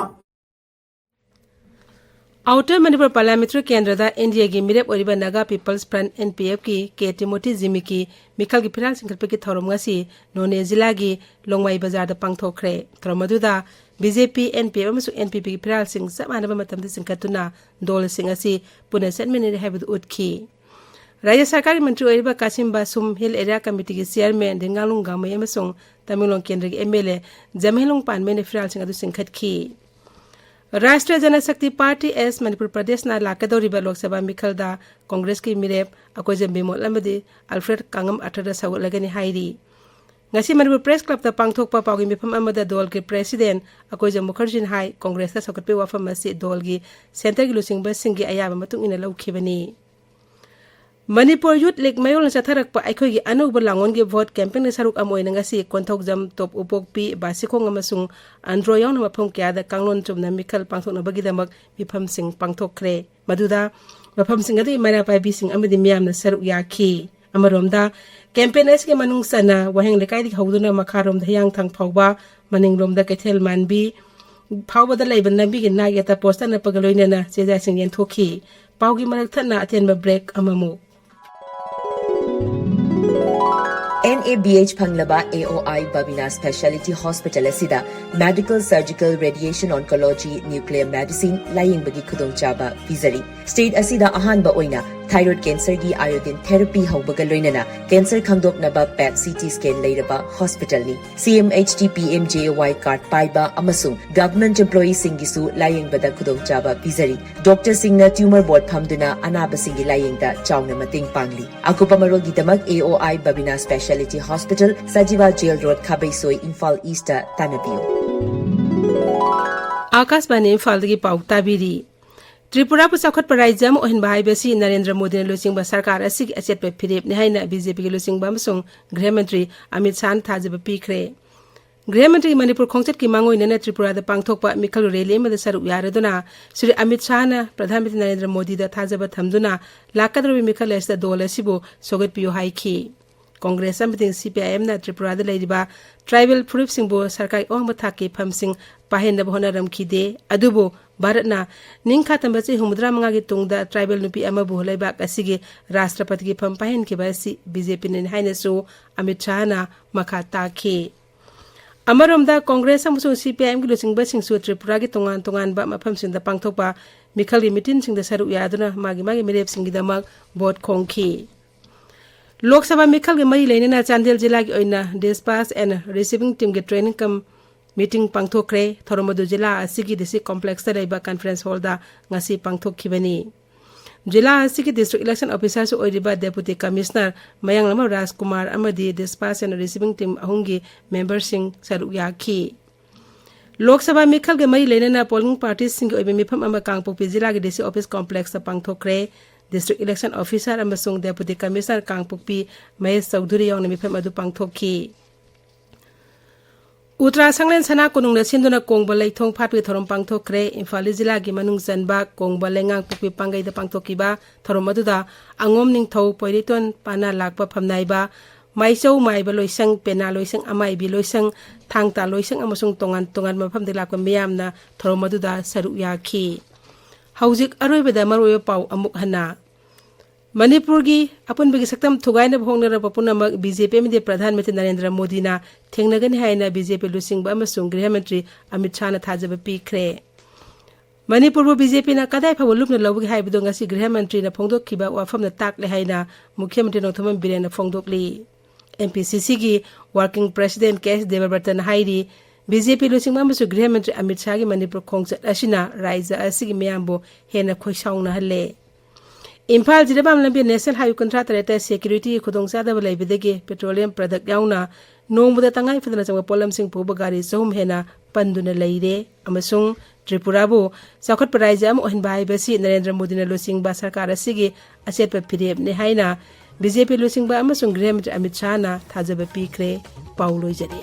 ꯑꯥꯎꯇꯔ ꯃꯅꯤꯄꯨꯔ ꯄꯥꯔꯂꯤꯌꯥꯃꯦꯟꯇꯔꯤ ꯀꯦꯟꯗ꯭ꯔꯗ ꯑꯦꯟ ꯗꯤ ꯑꯦꯒꯤ ꯃꯤꯔꯦꯞ ꯑꯣꯏꯔꯤꯕ Naga People's Front, N P ꯑꯦꯐꯀꯤ ꯀꯦ ꯇꯤꯃꯣꯊꯤ ꯖꯤꯃꯤꯀꯤ ꯃꯤꯈꯜꯒꯤ ꯐꯤꯔꯥꯜ ꯆꯤꯡꯈꯠꯄꯒꯤ ꯊꯧꯔꯝ ꯉꯁꯤ ꯅꯣꯅꯦ ꯖꯤꯂꯥꯒꯤ ꯂꯣꯡꯃꯥꯏ ꯕꯖꯥꯔꯗ ꯄꯥꯡꯊꯣꯛꯈ꯭ꯔꯦ꯫ ꯊꯧꯔꯝ ꯑꯗꯨꯗ ꯕꯤ ꯖꯦ ꯄꯤ, ꯑꯦꯟ ꯄꯤ ꯑꯦꯐ ꯑꯃꯁꯨꯡ ꯑꯦꯟ ꯄꯤ ꯄꯤꯒꯤ ꯐꯤꯔꯥꯜꯁꯤꯡ ꯆꯞ ꯃꯥꯟꯅꯕ ꯃꯇꯝꯗ ꯆꯤꯡꯈꯠꯇꯨꯅ ꯗꯣꯜꯁꯤꯡ ꯑꯁꯤ ꯄꯨꯟꯅ ꯆꯠꯃꯤꯟꯅꯔꯤ ꯍꯥꯏꯕꯗꯨ ꯎꯠꯈꯤ꯫ ꯔꯥꯖ꯭ꯌ ꯁꯔꯀꯥꯔꯒꯤ ꯃꯟꯇ꯭ꯔꯤ ꯑꯣꯏꯔꯤꯕ ꯀꯥꯁꯤꯝ ꯕꯥꯁꯨꯝ, ꯍꯤꯜ ꯑꯦꯔꯤꯌꯥ ꯀꯃꯤꯇꯤꯒꯤ ꯆꯤꯌꯔꯃꯦꯟ ꯔꯤꯉꯥꯂꯨꯡ ꯒꯥꯡꯃꯩ ꯑꯃꯁꯨꯡ ꯇꯃꯦꯡꯂꯣꯡ ꯀꯦꯟꯗ꯭ꯔꯒꯤ ꯑꯦꯝ ꯑꯦꯜ ꯑꯦ ꯖꯃꯦꯂꯣꯡ ꯄꯥꯟꯕꯩꯅ ꯐꯤꯔꯥꯜꯁꯤꯡ ꯑꯗꯨ ꯆꯤꯡꯈꯠꯈꯤ꯫ ꯔꯥꯁꯇ꯭ꯔꯤꯌ ꯖꯅ ꯁꯛꯇꯤ ꯄꯥꯔꯇꯤ ꯑꯦꯁ ꯃꯅꯤꯄꯨꯔ ꯄ꯭ꯔꯗꯦꯁꯅ ꯂꯥꯛꯀꯗꯧꯔꯤꯕ ꯂꯣꯛ ꯁꯚꯥ ꯃꯤꯈꯜꯗ ꯀꯣꯡꯒ꯭ꯔꯦꯁꯀꯤ ꯃꯤꯔꯦꯞ ꯑꯀꯣꯏꯖꯝ ꯕꯤꯃꯣꯜ ꯑꯃꯗꯤ ꯑꯜꯐ꯭ꯔꯦꯗ ꯀꯥꯡꯉꯝ ꯑꯇꯔꯗ ꯁꯧꯒꯠꯂꯒꯅꯤ ꯍꯥꯏꯔꯤ꯫ ꯉꯁꯤ ꯃꯅꯤꯄꯨꯔ ꯄ꯭ꯔꯦꯁ ꯀ꯭ꯂꯕꯇ ꯄꯥꯡꯊꯣꯛꯄ ꯄꯥꯎꯒꯤ ꯃꯤꯐꯝ ꯑꯃꯗ ꯗꯣꯜꯒꯤ ꯄ꯭ꯔꯦꯁꯤꯗꯦꯟ ꯑꯀꯣꯏꯖꯝ ꯃꯨꯈꯔꯖꯤꯅ ꯍꯥꯏ, ꯀꯣꯡꯒ꯭ꯔꯦꯁꯇ ꯁꯧꯒꯠꯄꯒꯤ ꯋꯥꯐꯝ ꯑꯁꯤ ꯗꯣꯜꯒꯤ ꯁꯦꯟꯇꯔꯒꯤ ꯂꯨꯆꯤꯡꯕꯁꯤꯡꯒꯤ ꯑꯌꯥꯕ ꯃꯇꯨꯡ ꯏꯟꯅ ꯂꯧꯈꯤꯕꯅꯤ꯫ ꯃꯅꯤꯄꯨꯔ ꯌꯨꯠ ꯂꯤꯒ ꯃꯌꯣꯜꯅ ꯆꯠꯊꯔꯛꯄ ꯑꯩꯈꯣꯏꯒꯤ ꯑꯅꯧꯕ ꯂꯥꯡꯑꯣꯟꯒꯤ ꯚꯣꯠ ꯀꯦꯝꯄꯦꯟꯒꯤ ꯁꯔꯨꯛ ꯑꯃ ꯑꯣꯏꯅ ꯉꯁꯤ ꯀꯣꯟꯊꯧꯖꯝ, ꯇꯣꯞ ꯎꯄꯣꯛꯄꯤ, ꯕꯥꯁꯤꯈꯣꯡ ꯑꯃꯁꯨꯡ ꯑꯟꯗ꯭ꯔꯣ ꯌꯥꯎꯅ ꯃꯐꯝ ꯀꯌꯥꯗ ꯀꯥꯡꯂꯣꯟ ꯆꯨꯝꯅ ꯃꯤꯈꯜ ꯄꯥꯡꯊꯣꯛꯅꯕꯒꯤꯗꯃꯛ ꯃꯤꯐꯝꯁꯤꯡ ꯄꯥꯡꯊꯣꯛꯈ꯭ꯔꯦ꯫ ꯃꯗꯨꯗ ꯃꯐꯝꯁꯤꯡ ꯑꯗꯨꯒꯤ ꯃꯩꯔꯥ ꯄꯥꯏꯕꯤꯁꯤꯡ ꯑꯃꯗꯤ ꯃꯤꯌꯥꯝꯅ ꯁꯔꯨꯛ ꯌꯥꯈꯤ꯫ ꯑꯃꯔꯣꯝꯗ, ꯀꯦꯝꯄꯦꯟ ꯑꯁꯤꯒꯤ ꯃꯅꯨꯡ ꯆꯟꯅ ꯋꯥꯍꯦꯡ ꯂꯩꯀꯥꯏꯗꯒꯤ ꯍꯧꯗꯨꯅ ꯃꯈꯥꯔꯣꯝꯗ ꯍꯤꯌꯥꯡꯊꯥꯡ ꯐꯥꯎꯕ, ꯃꯅꯤꯡꯂꯣꯝꯗ ꯀꯩꯊꯦꯜ ꯃꯥꯟꯕꯤ ꯐꯥꯎꯕꯗ ꯂꯩꯕ ꯂꯝꯕꯤꯒꯤ ꯅꯥꯛ ꯌꯦꯠꯇ ꯄꯣꯁꯇꯔ ꯅꯞꯄꯒ ꯂꯣꯏꯅꯅ ꯆꯦꯖꯥꯏꯁꯤꯡ ꯌꯦꯟꯊꯣꯛꯈꯤ꯫ ꯄꯥꯎꯒꯤ ꯃꯔꯛ ꯊꯠꯅ ꯑꯇꯦꯟꯕ ꯕ꯭ꯔꯦꯛ ꯑꯃꯃꯨꯛ꯫ ꯑꯦꯟ ꯑꯦ ꯕꯤ ꯑꯩꯆ ꯐꯪꯂꯕ ꯑꯦ O I Babina speciality hospital ꯑꯁꯤꯗ medical, surgical, radiation, oncology, nuclear medicine ꯂꯥꯌꯦꯡꯕꯒꯤ ꯈꯨꯗꯣꯡꯆꯥꯕ ꯄꯤꯖꯔꯤ꯫ ꯁ꯭ꯇꯦꯠ ꯑꯁꯤꯗ ꯑꯍꯥꯟꯕ ꯑꯣꯏꯅ thyroid cancerꯒꯤ iodine therapy ꯍꯧꯕꯒ ꯂꯣꯏꯅꯅ cancer ꯈꯪꯗꯣꯛꯅꯕ ꯄꯦꯠ ꯁꯤ ꯇꯤ ꯁ꯭ꯀꯦꯟ ꯂꯩꯔꯕ ꯍꯣꯁꯄꯤꯇꯥꯜꯅꯤ꯫ C M H D P M J A Y card ꯄꯥꯏꯕ ꯑꯃꯁꯨꯡ ꯒꯚꯔꯟꯃꯦꯟꯠ ꯏꯝꯄ꯭ꯂꯣꯌꯤꯁꯤꯡꯒꯤꯁꯨ ꯂꯥꯌꯦꯡꯕꯗ ꯈꯨꯗꯣꯡꯆꯥꯕ ꯄꯤꯖꯔꯤ꯫ ꯗꯣꯛꯇꯔꯁꯤꯡꯅ ꯇ꯭ꯌꯨꯃꯔ ꯕꯣꯔꯗ ꯐꯝꯗꯨꯅ ꯑꯅꯥꯕꯁꯤꯡꯒꯤ ꯂꯥꯌꯦꯡꯗ ꯆꯥꯎꯅ ꯃꯇꯦꯡ ꯄꯥꯡꯂꯤ꯫ ꯑꯀꯨꯞꯄ ꯃꯔꯣꯜꯒꯤꯗꯃꯛ A O I Babina speciality hospital, Sajiwa jail road, Khabeisoi, Imphal East ꯇꯥꯟꯅꯕꯤꯌꯨ꯫ ꯑꯥꯀꯥꯁꯕꯥꯅꯤ ꯏꯝꯐꯥꯜꯗꯒꯤ ꯄꯥꯎ ꯇꯥꯕꯤꯔꯤ꯫ ꯇ꯭ꯔꯤꯄꯨꯔꯥꯕꯨ ꯆꯥꯎꯈꯠꯄ ꯔꯥꯏꯖ꯭ꯌ ꯑꯃ ꯑꯣꯏꯍꯟꯕ ꯍꯥꯏꯕꯁꯤ ꯅꯔꯦꯟꯗ꯭ꯔ ꯃꯣꯗꯤꯅ ꯂꯨꯆꯤꯡꯕ ꯁꯔꯀꯥꯔ ꯑꯁꯤꯒꯤ ꯑꯆꯦꯠꯄ ꯐꯤꯔꯦꯞꯅꯤ ꯍꯥꯏꯅ ꯕꯤ ꯖꯦ ꯄꯤꯒꯤ ꯂꯨꯆꯤꯡꯕ ꯑꯃꯁꯨꯡ ꯒ꯭ꯔꯤꯍ ꯃꯟꯇ꯭ꯔꯤ ꯑꯃꯤꯠ ꯁꯥꯍꯅ ꯊꯥꯖꯕ ꯄꯤꯈ꯭ꯔꯦ꯫ ꯒ꯭ꯔꯤꯍ ꯃꯟꯇ꯭ꯔꯤ ꯃꯅꯤꯄꯨꯔ ꯈꯣꯡꯆꯠꯀꯤ ꯃꯥꯡꯑꯣꯏꯅꯅ ꯇ꯭ꯔꯤꯄꯨꯔꯥꯗ ꯄꯥꯡꯊꯣꯛꯄ ꯃꯤꯈꯜ ꯔꯦꯂꯤ ꯑꯃꯗ ꯁꯔꯨꯛ ꯌꯥꯔꯗꯨꯅ ꯁ꯭ꯔꯤ ꯑꯃꯤꯠ ꯁꯥꯍꯅ ꯄ꯭ꯔꯙꯥꯟ ꯃꯟꯇ꯭ꯔꯤ ꯅꯔꯦꯟꯗ꯭ꯔ ꯃꯣꯗꯤꯗ ꯊꯥꯖꯕ ꯊꯝꯗꯨꯅ ꯂꯥꯛꯀꯗꯧꯔꯤꯕ ꯃꯤꯈꯜ ꯑꯁꯤꯗ ꯗꯣꯜ ꯑꯁꯤꯕꯨ ꯁꯧꯒꯠꯄꯤꯌꯨ ꯍꯥꯏꯈꯤ꯫ ꯀꯣꯡꯒ꯭ꯔꯦꯁ ꯑꯃꯗꯤ ꯁꯤ ꯄꯤ ꯑꯥꯏ ꯑꯦꯝꯅ ꯇ꯭ꯔꯤꯄꯨꯔꯥꯗ ꯂꯩꯔꯤꯕ ꯇ꯭ꯔꯥꯏꯕꯦꯜ ꯐꯨꯔꯨꯞꯁꯤꯡꯕꯨ ꯁꯔꯀꯥꯔꯒꯤ ꯑꯋꯥꯡꯕ ꯊꯥꯛꯀꯤ ꯐꯝꯁꯤꯡ ꯄꯥꯏꯍꯟꯅꯕ ꯍꯣꯠꯅꯔꯝꯈꯤꯗꯦ꯫ ꯑꯗꯨꯕꯨ ꯚꯥꯔꯠꯅ ꯅꯤꯡꯈꯥ ꯇꯝꯕ ꯆꯍꯤ ꯍꯨꯝꯐꯨꯇꯔꯥ ꯃꯉꯥꯒꯤ ꯇꯨꯡꯗ ꯇ꯭ꯔꯥꯏꯕꯦꯜ ꯅꯨꯄꯤ ꯑꯃꯕꯨ ꯂꯩꯕꯥꯛ ꯑꯁꯤꯒꯤ ꯔꯥꯁꯇ꯭ꯔꯄꯇꯤꯒꯤ ꯐꯝ ꯄꯥꯏꯍꯟꯈꯤꯕ ꯑꯁꯤ ꯕꯤ ꯖꯦ ꯄꯤꯅꯅꯤ ꯍꯥꯏꯅꯁꯨ ꯑꯃꯤꯠ ꯁꯥꯍꯅ ꯃꯈꯥ ꯇꯥꯈꯤ꯫ ꯑꯃꯔꯣꯝꯗ ꯀꯣꯡꯒ꯭ꯔꯦꯁ ꯑꯃꯁꯨꯡ ꯁꯤ ꯄꯤ ꯑꯥꯏ ꯑꯦꯝꯒꯤ ꯂꯨꯆꯤꯡꯕꯁꯤꯡꯁꯨ ꯇ꯭ꯔꯤꯄꯨꯔꯥꯒꯤ ꯇꯣꯉꯥꯟ ꯇꯣꯉꯥꯟꯕ ꯃꯐꯝꯁꯤꯡꯗ ꯄꯥꯡꯊꯣꯛꯄ ꯃꯤꯈꯜꯒꯤ ꯃꯤꯇꯤꯟꯁꯤꯡꯗ ꯁꯔꯨꯛ ꯌꯥꯗꯨꯅ ꯃꯥꯒꯤ ꯃꯥꯒꯤ ꯃꯤꯔꯦꯞꯁꯤꯡꯒꯤꯗꯃꯛ ꯚꯣꯠ ꯈꯣꯝꯈꯤ꯫ ꯂꯣꯛ ꯁꯚꯥ ꯃꯤꯈꯜꯒꯤ ꯃꯔꯤ ꯂꯩꯅꯅ ꯆꯥꯟꯗꯦꯜ ꯖꯤꯂꯥꯒꯤ ꯑꯣꯏꯅ dispatch and receiving teamꯒꯤ training cum meeting ꯄꯥꯡꯊꯣꯛꯈ꯭ꯔꯦ꯫ ꯊꯧꯔꯝ ꯑꯗꯨ ꯖꯤꯂꯥ ꯑꯁꯤꯒꯤ ꯗꯤ ꯁꯤ complexꯇ ꯂꯩꯕ conference hallꯗ ꯉꯁꯤ ꯄꯥꯡꯊꯣꯛꯈꯤꯕꯅꯤ꯫ ꯖꯤꯂꯥ ꯑꯁꯤꯒꯤ district election officerꯁꯨ ꯑꯣꯏꯔꯤꯕ Deputy Commissioner ꯃꯌꯥꯡꯂꯝꯕꯝ ꯔꯥꯖꯀꯨꯃꯥꯔ ꯑꯃꯗꯤ dispatch and receiving team ꯑꯍꯨꯝꯒꯤ memberꯁꯤꯡ ꯁꯔꯨꯛ ꯌꯥꯈꯤ꯫ ꯂꯣꯛ ꯁꯚꯥ ꯃꯤꯈꯜꯒ ꯃꯔꯤ ꯂꯩꯅꯅ polling partyꯁꯤꯡꯒꯤ ꯑꯣꯏꯕ ꯃꯤꯐꯝ ꯑꯃ ꯀꯥꯡꯄꯣꯛꯄꯤ ꯖꯤꯂꯥꯒꯤ ꯗꯤ ꯁꯤ office complexꯇ ꯄꯥꯡꯊꯣꯛꯈ꯭ꯔꯦ꯫ District election officer ꯑꯃꯁꯨꯡ Deputy Commissioner ꯀꯥꯡꯄꯣꯛꯄꯤ ꯃꯍꯦꯁ ꯆꯧꯙꯨꯔꯤ ꯌꯥꯎꯅ ꯃꯤꯐꯝ ꯑꯗꯨ ꯄꯥꯡꯊꯣꯛꯈꯤ꯫ ꯎꯇ꯭ꯔꯥ ꯁꯪꯂꯦꯟ ꯁꯅꯥ ꯀꯣꯅꯨꯡꯅ ꯁꯤꯟꯗꯨꯅ ꯀꯣꯡꯕ ꯂꯩꯊꯣꯡ ꯐꯥꯠꯄꯒꯤ ꯊꯧꯔꯝ ꯄꯥꯡꯊꯣꯛꯈ꯭ꯔꯦ꯫ ꯏꯝꯐꯥꯜ ꯏꯁ ꯖꯤꯂꯥꯒꯤ ꯃꯅꯨꯡ ꯆꯟꯕ ꯀꯣꯡꯕ ꯂꯩꯉꯥꯡꯄꯣꯛꯄꯤ ꯄꯥꯡꯒꯩꯗ ꯄꯥꯡꯊꯣꯛꯈꯤꯕ ꯊꯧꯔꯝ ꯑꯗꯨꯗ ꯑꯉꯣꯝ ꯅꯤꯡꯊꯧ, ꯄꯣꯏꯔꯩꯇꯣꯟ ꯄꯥꯅꯥ ꯂꯥꯛꯄ ꯐꯝꯅꯥꯏꯕ, ꯃꯥꯏꯆꯧ ꯃꯥꯏꯕ ꯂꯣꯏꯁꯪ, ꯄꯦꯅꯥ ꯂꯣꯏꯁꯪ, ꯑꯃꯥꯏꯕꯤ ꯂꯣꯏꯁꯪ, ꯊꯥꯡ ꯇꯥ ꯂꯣꯏꯁꯪ ꯑꯃꯁꯨꯡ ꯇꯣꯉꯥꯟ ꯇꯣꯉꯥꯟꯕ ꯃꯐꯝꯗꯒꯤ ꯂꯥꯛꯄ ꯃꯤꯌꯥꯝꯅ ꯊꯧꯔꯝ ꯑꯗꯨꯗ ꯁꯔꯨꯛ ꯌꯥꯈꯤ꯫ ꯍꯧꯖꯤꯛ ꯑꯔꯣꯏꯕꯗ ꯃꯔꯨꯑꯣꯏꯕ ꯄꯥꯎ ꯑꯃꯨꯛ ꯍꯟꯅ꯫ ꯃꯅꯤꯄꯨꯔꯒꯤ ꯑꯄꯨꯟꯕꯒꯤ ꯁꯛꯇꯝ ꯊꯨꯒꯥꯏꯅꯕ ꯍꯣꯠꯅꯔꯛꯄ ꯄꯨꯝꯅꯃꯛ ꯕꯤ ꯖꯦ ꯄꯤ ꯑꯃꯗꯤ ꯄ꯭ꯔꯙꯥꯟ ꯃꯟꯇ꯭ꯔꯤ ꯅꯔꯦꯟꯗ꯭ꯔ ꯃꯣꯗꯤꯅ ꯊꯦꯡꯅꯒꯅꯤ ꯍꯥꯏꯅ ꯕꯤ ꯖꯦ ꯄꯤ ꯂꯨꯆꯤꯡꯕ ꯑꯃꯁꯨꯡ ꯒ꯭ꯔꯤꯍ ꯃꯟꯇ꯭ꯔꯤ ꯑꯃꯤꯠ ꯁꯥꯍꯅ ꯊꯥꯖꯕ ꯄꯤꯈ꯭ꯔꯦ꯫ ꯃꯅꯤꯄꯨꯔꯕꯨ ꯕꯤ ꯖꯦ ꯄꯤꯅ ꯀꯗꯥꯏ ꯐꯥꯎꯕ ꯂꯨꯞꯅ ꯂꯧꯕꯒꯦ ꯍꯥꯏꯕꯗꯨ ꯉꯁꯤ ꯒ꯭ꯔꯤꯍ ꯃꯟꯇ꯭ꯔꯤꯅ ꯐꯣꯡꯗꯣꯛꯈꯤꯕ ꯋꯥꯐꯝꯅ ꯇꯥꯛꯂꯦ ꯍꯥꯏꯅ ꯃꯨꯈ꯭ꯌ ꯃꯟꯇ꯭ꯔꯤ ꯅꯣꯡꯊꯣꯝꯕꯝ ꯕꯤꯔꯦꯟꯅ ꯐꯣꯡꯗꯣꯛꯂꯤ꯫ ꯑꯦꯝ ꯄꯤ ꯁꯤ ꯁꯤꯒꯤ working president ꯀꯦ ꯑꯦꯁ ꯗꯦꯕꯕ꯭ꯔꯇꯅ ꯍꯥꯏꯔꯤ, ꯕꯤ ꯖꯦ ꯄꯤ ꯂꯨꯆꯤꯡꯕ ꯑꯃꯁꯨꯡ ꯒ꯭ꯔꯤꯍ ꯃꯟꯇ꯭ꯔꯤ ꯑꯃꯤꯠ ꯁꯥꯍꯒꯤ ꯃꯅꯤꯄꯨꯔ ꯈꯣꯡꯆꯠ ꯑꯁꯤꯅ ꯔꯥꯏꯖ꯭ꯌ ꯑꯁꯤꯒꯤ ꯃꯤꯌꯥꯝꯕꯨ ꯍꯦꯟꯅ ꯈꯣꯏꯁꯥꯎꯅꯍꯜꯂꯦ꯫ ꯏꯝꯐꯥꯜ ꯖꯤꯔꯤꯕꯥꯝ ꯂꯝꯕꯤ National Highway ꯀꯨꯟꯊ꯭ꯔꯥ ꯇꯔꯦꯠꯇ securityꯒꯤ ꯈꯨꯗꯣꯡꯆꯥꯗꯕ ꯂꯩꯕꯗꯒꯤ petroleum product ꯌꯥꯎꯅ ꯅꯣꯡꯃꯗ ꯇꯉꯥꯏ ꯐꯗꯅ ꯆꯪꯕ ꯄꯣꯠꯂꯝꯁꯤꯡ ꯄꯨꯕ ꯒꯥꯔꯤ ꯆꯍꯨꯝ ꯍꯦꯟꯅ ꯄꯟꯗꯨꯅ ꯂꯩꯔꯦ ꯑꯃꯁꯨꯡ ꯇ꯭ꯔꯤꯄꯨꯔꯥꯕꯨ ꯆꯥꯎꯈꯠꯄ ꯔꯥꯏꯖ꯭ꯌ ꯑꯃ ꯑꯣꯏꯍꯟꯕ ꯍꯥꯏꯕꯁꯤ ꯅꯔꯦꯟꯗ꯭ꯔ ꯃꯣꯗꯤꯅ ꯂꯨꯆꯤꯡꯕ ꯁꯔꯀꯥꯔ ꯑꯁꯤꯒꯤ ꯑꯆꯦꯠꯄ ꯐꯤꯔꯦꯞꯅꯤ ꯍꯥꯏꯅ ꯕꯤ ꯖꯦ ꯄꯤ ꯂꯨꯆꯤꯡꯕ ꯑꯃꯁꯨꯡ ꯒ꯭ꯔꯤꯍ ꯃꯟꯇ꯭ꯔꯤ ꯑꯃꯤꯠ ꯁꯥꯍꯅ ꯊꯥꯖꯕ ꯄꯤꯈ꯭ꯔꯦ꯫ ꯄꯥꯎ ꯂꯣꯏꯖꯔꯦ꯫